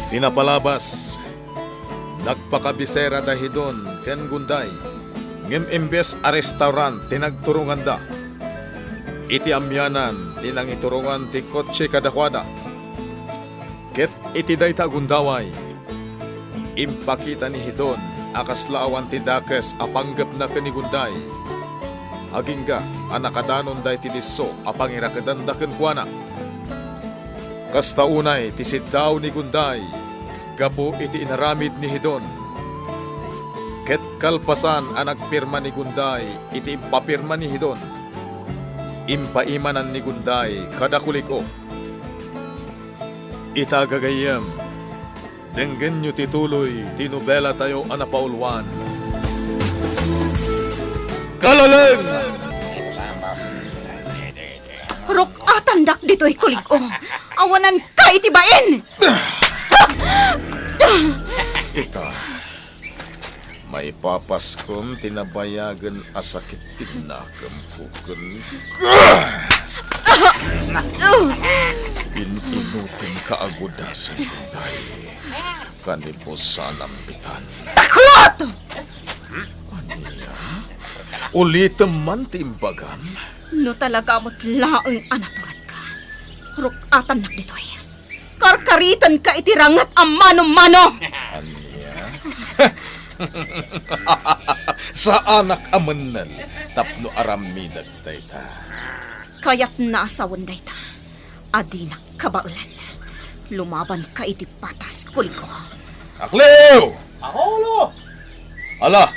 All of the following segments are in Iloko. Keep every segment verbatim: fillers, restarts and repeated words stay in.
Ti napalabas, nagpakabisera dayta Hidon ken Gunday, ngem imbes a restaurant ti nagturonganda, iti amianan ti nangiturongan ti kotse kadakuada. Ket iti dayta a gundaway, impakita ni Hidon a kasla awan ti dakes a panggepna ken ni Gunday, agingga a nakadanonda iti disso a pangirakidanda kenkuana. Kasta unay ti siddaw ni Gunday gapu iti inaramid ni Hidon. Ket kalpasan a nagpirma ni Gunday iti impapirma ni Hidon, impaimanan ni Gunday kada kulig-o. Ita, gagayyem, denggenyo ti tuloy ti nobelatayo a napauluan. Kalaleng! Ruk-atandak ditoy, kulig-o. Awananka iti bain! Ita, maipapaskom ti nabayagen a sakit ti nakemko kenka. In-inutenka a gudasen, Gunday. Kanibusanam itan. Takrot! Ania? Ulitem man ti imbagam? No talaga met laeng a naturedka, ruk-atannak ditoy. Karkaritenka iti ranget a mano-mano! Ania? Saanak a mennel tapno aramidek dayta. Kayatna a sawen dayta a dinak kabaelan. Lumabanka iti patas, kulig-o. Akliw! Pangulo! Ala,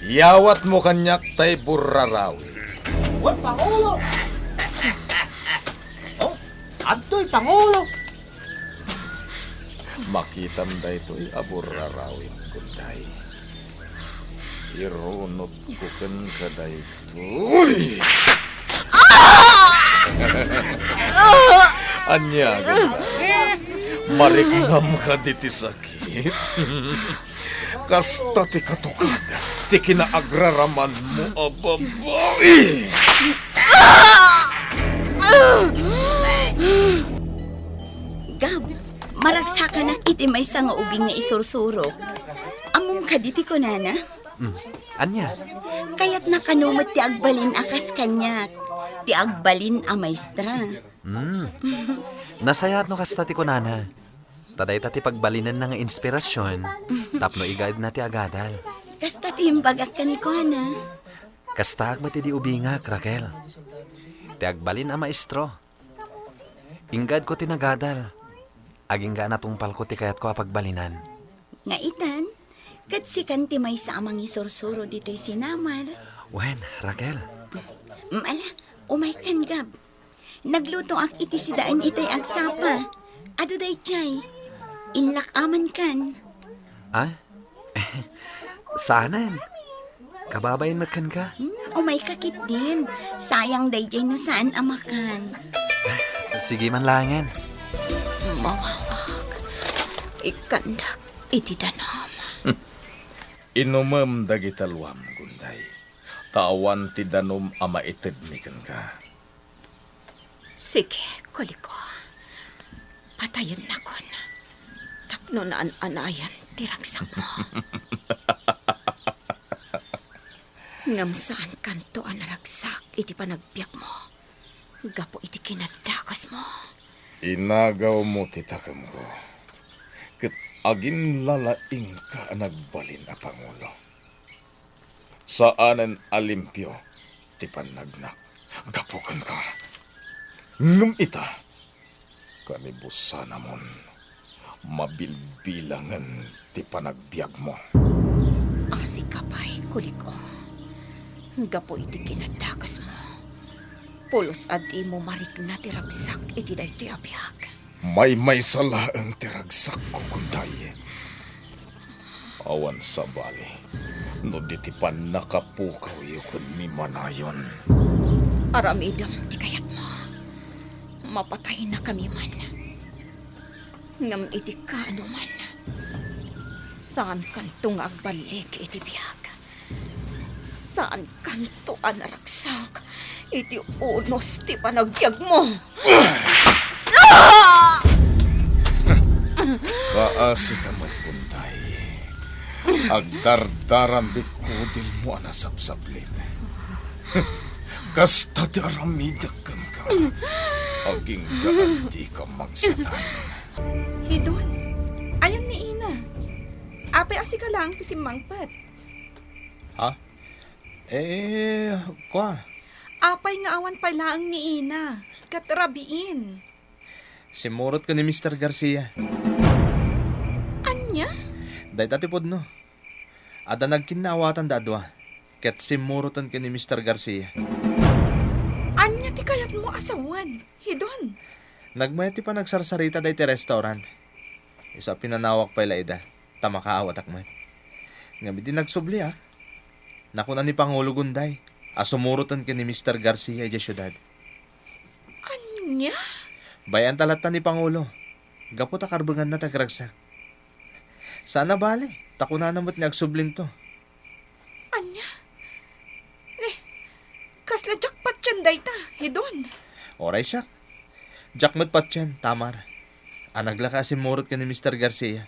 yawatmo kaniak tay burrarawid. Wen, Pangulo! Oh, adtoy, Pangulo! Makitam daytoy a burrarawid, Gunday. Irunotko kenka daytoy. Ania, Gunday? Mariknam kadi ti sakit? Kasta ti katukad ti kinaagraramanmo a babai. Gab, maragsakanak iti maysa nga ubing nga isursurok. Ammom kadi ti kunana? Mm. Ania? Kayatna kano met ti agbalin a kas kaniak, ti agbalin a maestra. Mm. Nasayaat no kasta ti kunana. Ta dayta ti pagbalinenna nga inspirasion tapno igaedna ti agadal. Kasta ti imbagak kenkuana. Kastaak met idi ubingak, Raquel. Ti agbalin a maestro. Inggad ko ti nagadal. Agingga a natungpalko ti kayatko a pagbalinan. Nga itan, ket sikan ti maysa a mangisursuro ditoy sinamar. Wen, Raquel. Mm, ala, umaykan, Gab. Naglutoak iti sidaen itay agsapa. Adu daydiay. Inlak-amankan. Ah? Saanen. Kababain met kenka. Hmm, umayka ketdin. Sayang daydiay no saan a makan. Sige man laengen. Mawawak. Ikkandak iti danum. Inumem dagiti luam, Gunday. Ta awan ti danum a maitedmi kenka. Sige, kuliko. Patayennakon tapno naan-anayan ti ragsakmo. Ngem saankanto a naragsak iti panagbiagmo gapu iti kinadakesmo. Inagawmo ti takemko, ket aginlalaingka a nagbalin a pangulo. Saanen a limpio ti pannagnak gapu kenka. Ngem ita, kanibusanamon, mabilbilangen ti panagbiagmo. Asika pay, kuliko, gapu iti kinadakesmo. Pulos a dimo marikna ti ragsak iti daytoy a biag. Maymaysa laeng ti ragsakko, Gunday. Awan sabali no di ti pannakapukawyo ken ni Manayon. Aramidem ti kayatmo. Mapataynakami man. Ngem iti kaanoman, saankanto nga agballik iti biag. Saankanto a naragsak iti unos ti panagbiagmo. Paasika met, Gunday. Agdardaram ti kudilmo a nasapsaplit. Kasta ti aramidek kenka. Aginggaan ti ikam magsatan. Hidon, ayan ni Ina. Apay a sika laeng ti simmangpet? Ha? Eh, kua. Apay nga awan pay laeng ni Ina ket rabiin? Simmurot ken ni Mister Garcia. Ania? Dayta ti pudno. Adda nagkinnaawatan da a dua, ket simmuroten ken ni Mister Garcia. Ania ti kayatmo a sawen, Hidon? Nagmayat ti panagsarsarita daytoy restaurant. Isu a pinanawak pay la ida, ta makaawatak met. Ngem idi nagsubliak, nakuna ni Pangulo Gunday a sumuroten ken ni Mister Garcia idiay siudad. Ania? Bay-anta latta ni Pangulo, gapu ta karbenganna ti agragsak. Saan a bale, ta kunana met nga agsublinto. Ania? Ni, kasla diak patien dayta, Hidon? Uray siak. Diak met patien, Tamar. A naglaka a simmurot ken ni Mister Garcia.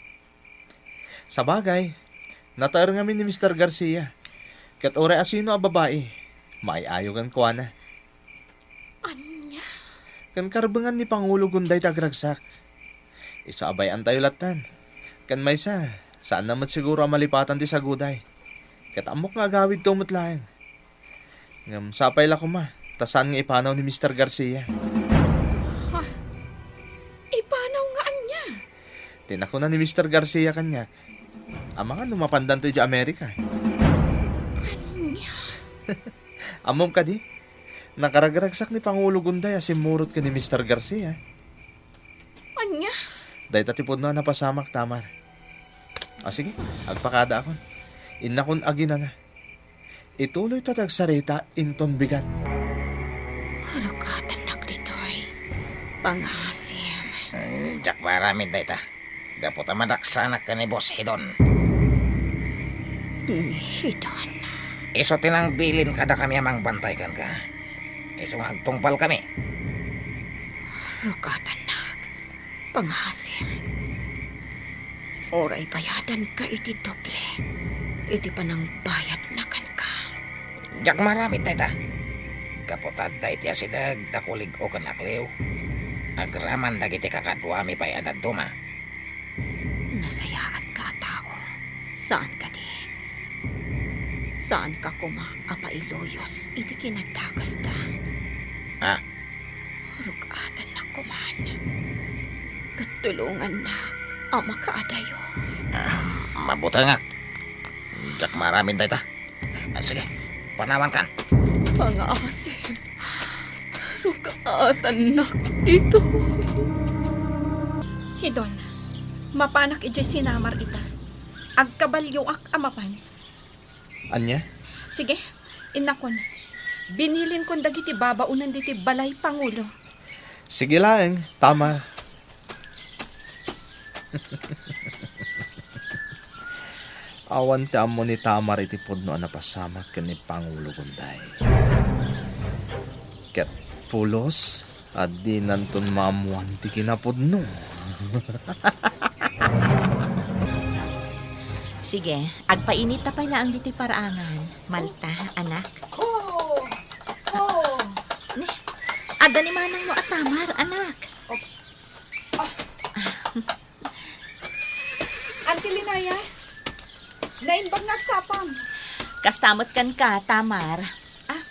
Sabagay, nataer ngamin ni Mister Garcia. Ket uray asino a babai, maay-ayo kenkuana. Ania? Ken karbengan ni Pangulo Gunday ti agragsak. Isu a bay-antayo lattan. Ken maysa, saanna met siguro a malipatan ti saguday. Ket ammok nga agawidto met laeng. Ngem sapay la koma, ta saan nga ipanaw ni Mister Garcia. Ha? Ipanaw nga ania? Ti nakuna ni Mister Garcia kaniak, amangan no mapandanto idiay Amerika. Ania? Ammom kadi? Nakaragragsak ni Pangulo Gunday a simmurot ken ni Mister Garcia. Ania? Dayta ti pudno a napasamak, Tamar. A, sige, agpakadaakon. Innakon aginana. Ituloyta ti agsarita inton bigat. Rukatannak ditoy, pangasim. Hmm, diak maaramid dayta. Gapu ta madaksanak ken ni Boss Hidon. Ni Hidon. Isu ti nangbilin kadakami a mangbantay kenka. Isu nga agtungpalkami. Rukatannak, pangasim. Uray bayadanka iti doble iti panangbayadna kenka. Diak maaramid dayta. Gapu ta adda iti asideg ta kulig-o ken akliw. Agraman dagiti kakaduami pay a dadduma. Nasayaatka a tao, saan kadi? Saanka koma a pailuyos iti kinadakesda. Ah. Rukatannak koman, ket tulongannak a makaadayo. Ah, mabutengak. Diak maaramid dayta. Ah, sige, panawankan. Pangasim, rukatannak ditoy. Hidon, mapanak idiay sinamar ita. Agkabalioak a mapan. Ania? Sige, innakon. Binilinkon dagiti babaonen ditoy balay, Pangulo. Sige laeng, Tamar. Awan ti ammo ni Tamar iti pudno a napasamak ken ni Pangulo Gunday. Ket pulos a dinanton maammoan ti kinapudno. Sige, agpainitta pay laeng ditoy paraangan. Malta, anak. Oh! Oh! Ne, adda ni manangmo a Tamar, anak. Oh. Ah. Auntie Linaya, naimbag nga agsapam. Kasta met kenka, Tamar. Ah,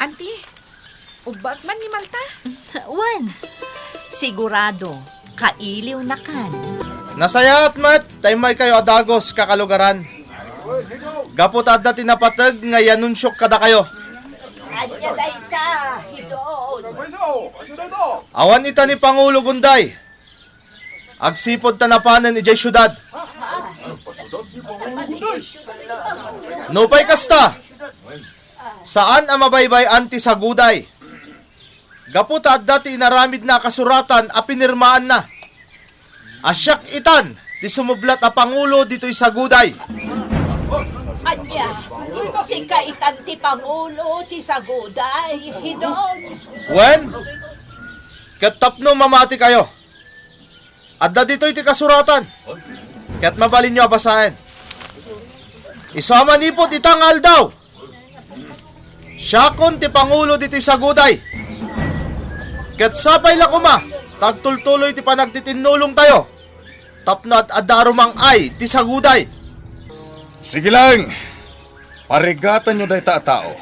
Auntie, ubbak man ni Malta? Wen, sigurado, kailiwnakan. Nasayaat met ta immaykayo a dagus, kakalugaran. Gapu ta adda ti napateg nga ianunsiok kadakayo. Ania dayta, Hidon? Awan ita ni Pangulo Gunday. Agsipud ta napanen idiay siudad. Nupay kasta, saan a mabaybay-an ti saguday. Gapu ta adda ti inaramidna a kasuratan a pinirmaanna. A siak itan ti sumublat a pangulo ditoy saguday. Ania, sika itan ti pangulo ti saguday, Hidon? Wen, ket tapno mamatikayo, Adda ditoy ti kasuratan, ket mabalinyo a basaen. Isu a manipud ita nga aldaw, siakon ti pangulo ditoy saguday. Ket sapay la koma ta agtultuloy ti panagtitinnulongtayo tapno ad-adda a rumang-ay ti saguday. Sige lang, parigatanyo dayta a tao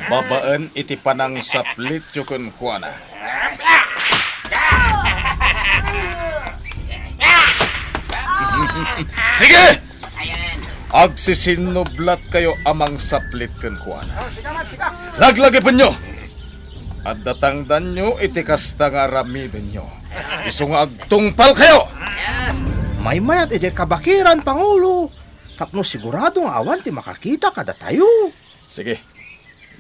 babaen iti panangsaplityo kenkuana. Sige! Agsisinnublatkayo a mangsaplit kenkuana. Laglagipenyo! Adda tangdanyo iti kasta nga aramidenyo. Isu nga agtungpalkayo! Maymayat idiay kabakiran, Pangulo, tapno sigurado nga awan ti makakita kadatayo. Sige,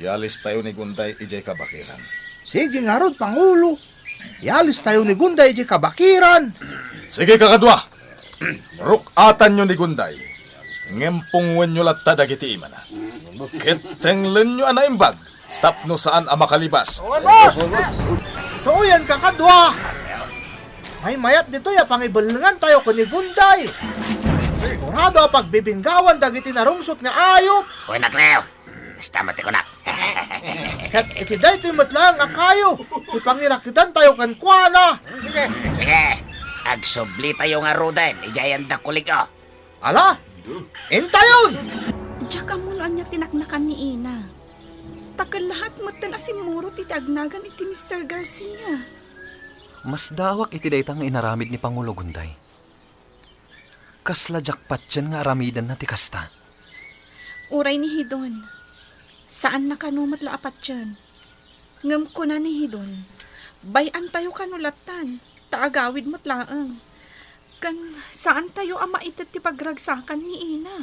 ialistayo ni Gunday idiay kabakiran. Sige ngarud, Pangulo. Ialistayo ni Gunday idiay kabakiran. Sige, kakadua. Ruk-atanyo ni Gunday. Ngem pungoenyo latta dagiti imana. Ket tenglenyo a naimbag tapno saan a makalibas. Itoyen, kakadua. Maymayat ditoy a pangibellengantayo ken ni Gunday. Sigurado a pagbibinggawan dagiti narungsot nga ayup. Kunak, Leo. Kasta met ti kunak. Ket iti daytoy met laeng a kayo ti pangirakidantayo kenkuana. Sige, agsublitayo ngaruden idiay anda kuliko. Ala, intayon! Diak ammo no ania ti naknakan ni Ina. Ta kellaat metten a simmurot iti agnagan iti Mister Garcia. Masdaawak iti dayta nga inaramid ni Pangulo Gunday. Kasla diak patien nga aramidenna ti kasta. Uray ni Hidon, saanna kano met la a patien. Ngem kuna ni Hidon, bay-antayo kano lattan, ta agawid met laeng. Ken saantayo a maited ti pagragsakan ni Ina.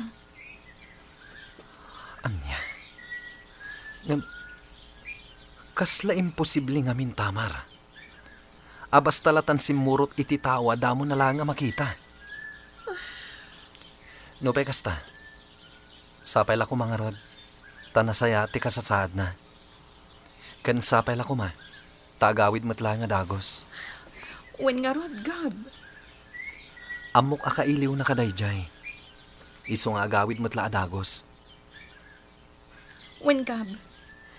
Ania? Ngem, kasla imposible ngamin, Tamar. A basta la tan simmurot iti tao a damo na laeng a makita. Nupay kasta, sapay la koma ngarud, ta nasayaat ti kasasaadna. Ken sapay la koma, ta agawid met laeng a dagus. Wen ngarud, Gab. Ammok a kailiwna kadaydiay. Isu nga agawid met la a dagus. Wen, Gab,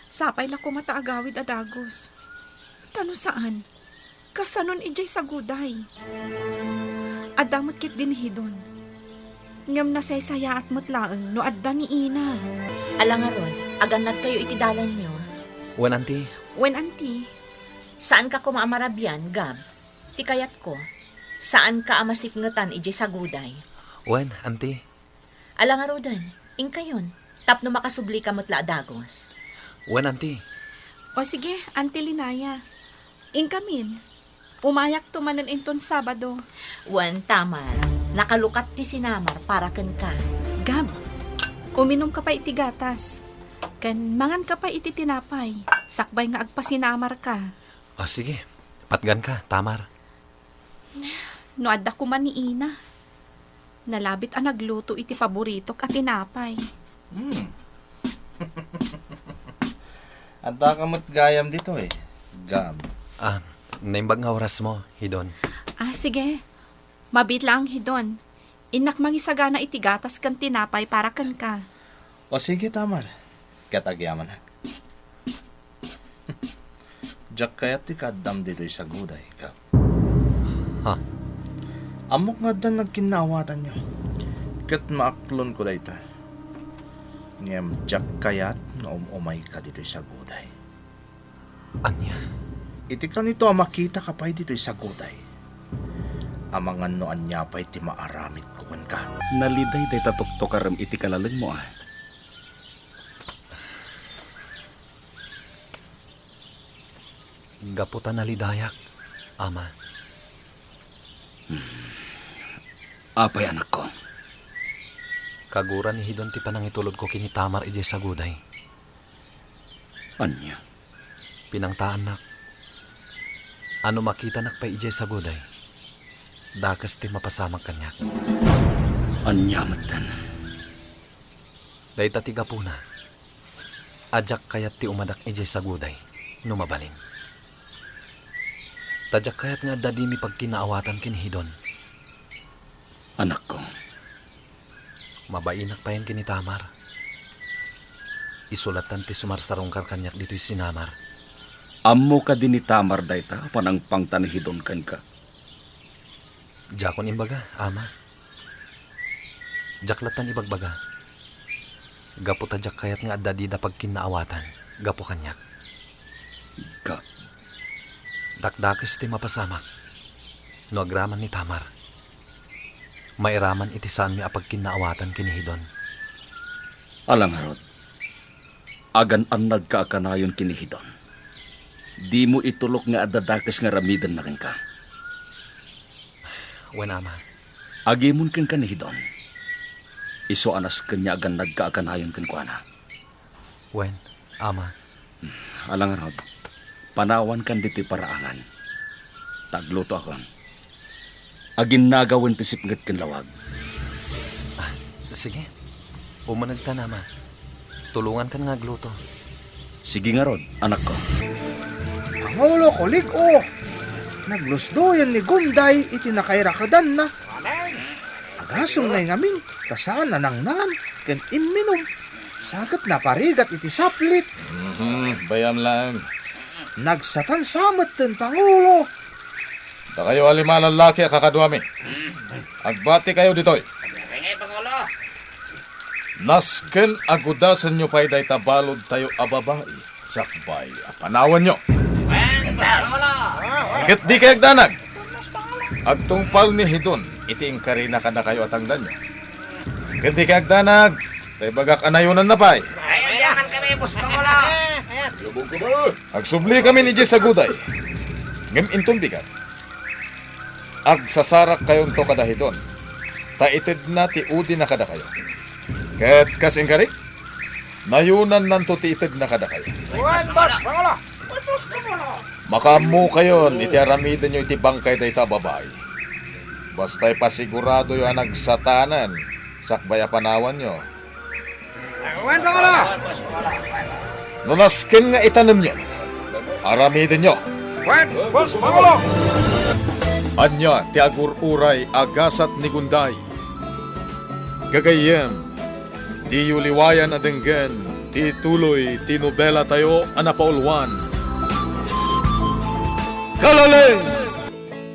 sapay la koma ta agawid a dagus. Ta no saan, kasanon idiay saguday? Adda met ketdi ni Hidon. Ngem nasaysayaat met laeng no adda ni Ina. Ala ngarud, agannadkayo iti dalanyo. Wen, Anti. Wen, Anti. Saanka koma a marabian, Gab. Ti kayatko, saanka a masipngetan idiay saguday. Wen, Anti. Ala ngaruden, inkayon, tapno makasublika met la a dagus. Wen, Anti. O sige, Anti Linaya. Inkamin, umayakto manen inton Sabado. Wen, Tamar, nakalukat ti sinamar para kenka. Gab, uminumka pay iti gatas. Ken manganka pay iti tinapay, sakbay nga agpasinamarka. O sige, patganka, Tamar. No adda koma ni Ina, nalabit a nagluto iti paboritok a tinapay. Hmm. Addaka met gayam ditoy, Gab. Ah, naimbag nga orasmo, Hidon. Ah, sige. Mabiit laeng, Hidon. Innak mangisagana iti gatas ken tinapay para kenka. O sige, Tamar. Ket agyamanak. Diak kayat ti kaaddam ditoy saguday, Gab. Ha? Ammok nga addan nagkinnaawatanyo, ket maaklonko dayta. Ngem diak kayat nga um-umayka ditoy saguday. Ania? Iti kanito a makitaka pay ditoy saguday, amangan no ania pay ti maaramidko kenka. Naliday dayta tuktokarem iti kalalengmo, a? Gapu ta nalidayak, Ama. Hmm. Apay, anakko? Kagura ni Hidon ti panangitulodko ken ni Tamar idiay saguday. Ania? Pinangtaannak a no makitanak pay idiay saguday, dakes ti mapasamak kaniak. Ania metten? Dayta ti gapuna a diak kayat ti umadak idiay saguday no mabalin. Ta diak kayat nga adda dimi pagkinnaawatan ken ni Hidon. Anakko. Mabainak payen ken ni Tamar. Isu lattan ti sumarsarungkar kaniak ditoy sinamar. Ammo kadi ni Tamar dayta a panangpangta ni Hidon kenka? Diakon imbaga, Ama. Diak lattan ibagbaga. Gapu ta diak kayat nga adda dida pagkinnaawatan gapu kaniak. Ka- Dakdakes ti mapasamak no agraman ni Tamar. Mairaman iti saanmi a pagkinnaawatan ken ni Hidon. Ala ngarud, agan-annadka a kanayon ken ni Hidon. Dimo itulok nga adda dakes nga aramidenna kenka. Wen, Ama. Agimon kenka ni Hidon. Isu a nasken nga agannadka a kanayon kenkuana. Wen, Ama. Ala ngarud, panawankan ditoy paraangan. Ta aglutoakon. Aginnagawen ti sipnget ken lawag. Ah, sige. Umanegtan, Ama. Tulongankan nga agluto. Sige ngarud, anakko. Pangulo, kulig-o. Naglusdoyen ni Gunday iti nakairakedanna. Agasongna ngamin ta saan a nangnangan ken imminum. Sa ket naparigat iti saplit. Mhm, bayam laeng. Nagsatan sa metten, Pangulo. Dakayo a lima a lallaki a kakaduami. Agbatikayo ditoy. Nasken a gudasenyo pay dayta baludtayo a babai sakbay a panawanyo. Ket dikay agdanag. Agtungpal ni Hidon iti inkarina kadakayo a tangdanyo. Ket dikay agdanag, ta ibagak a nayonanna pay. Ay, ayanan kami, Boss Pangulo. Agsubli kami ni Jis a guday. Ngem inton bigat, agsasarakkayonto kada Hidon, ta itedna ti udina kadakayo. Ket kas inkarik, nayonannanto ti itedna kadakayo. Wen, Boss Pangulo! Makaammokayon iti aramidenyo iti bangkay dayta a babai. Basta ipasiguradoyo a nagsatanen sakbay a panawanyo. Wen, Pangulo! No nasken nga itanemyo, aramidenyo. Wen, Boss Pangulo! Ania ti agur-uray a gasat ni Gunday? Gagayyem, diyo liwayan a denggen ti tuloy ti nobelatayo a napauluan, Kalaleng!